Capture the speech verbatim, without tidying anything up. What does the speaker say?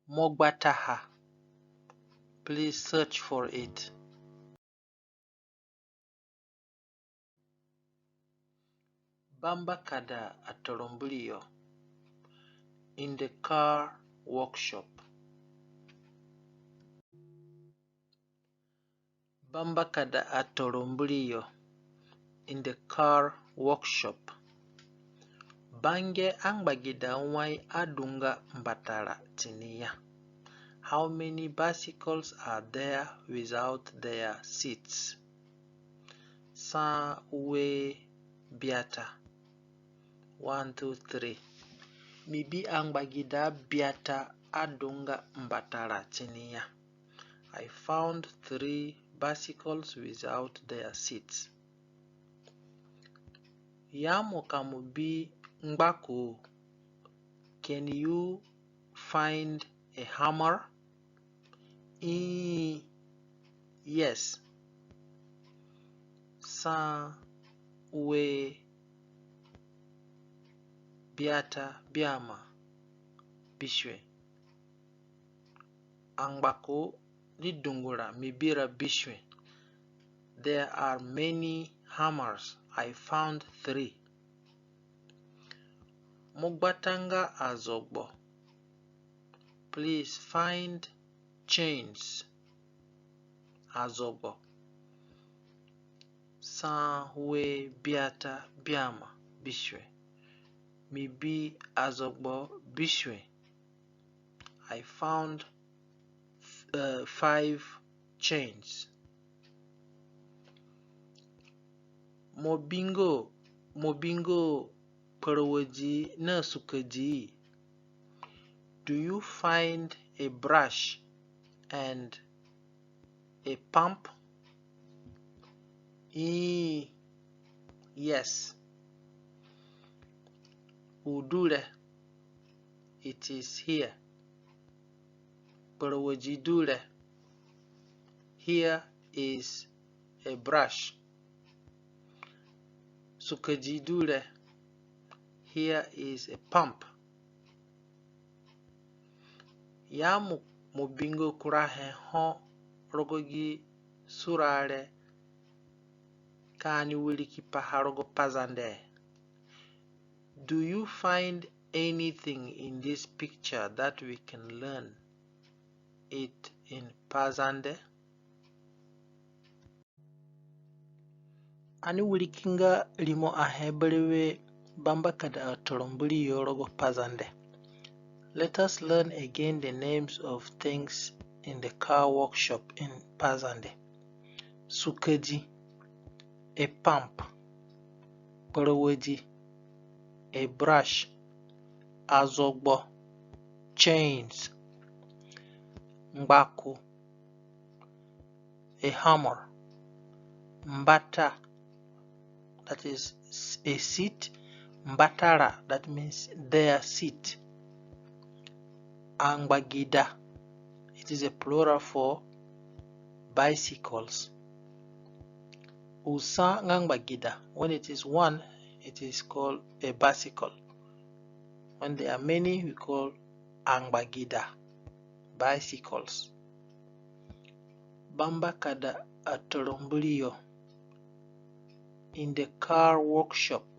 Mo gbataha. Please search for it. Bambakada atoromburiyo. In the car workshop. Bambakada atoromburiyo. In the car workshop. Bange angbagida wai adunga mbatara tini ya? How many bicycles are there without their seats? Sa ue biata. One, two, three. Mi bi angbagida biata adunga mbatara tini ya. I found three bicycles without their seats. Ya mo ka mo bi ngbaku. Can you find a hammer? Ii, yes. Sa ue biata biama bisue. Angbaku ni dungura mi bira bisue. There are many hammers. I found three. Mo gbatanga azogbo. Please find chains. Azogbo. Sa ue biata biama bisue. Mi bi azogbo bisue. I found, uh, five chains. Mo bingo, mo bingo kparawadi na sukadi? Do you find a brush and a pump? Ii, yes. U du re. It is here. Kparawadi du re. Here is a brush. Sukadi du re. Here is a pump. Ya mo, mo bingo kurahe ho rogo gi sura re ka ani wiriki paha rogo Pazande. Do you find anything in this picture that we can learn it in Pazande? Ani wirikinga rimo ahe berewe bambakada atoromburiyo rogo Pazande. Let us learn again the names of things in the car workshop in Pazande. Sukadi, a pump. Kparawadi, a brush. Azogbo, chains. Ngbaku, a hammer. Mbata, that is a seat. Mbatara, that means their seat. Angbagida, it is a plural for bicycles. U sa nga ngbagida, when it is one, it is called a bicycle. When there are many, we call angbagida, bicycles. Bambakada atoromburiyo. In the car workshop.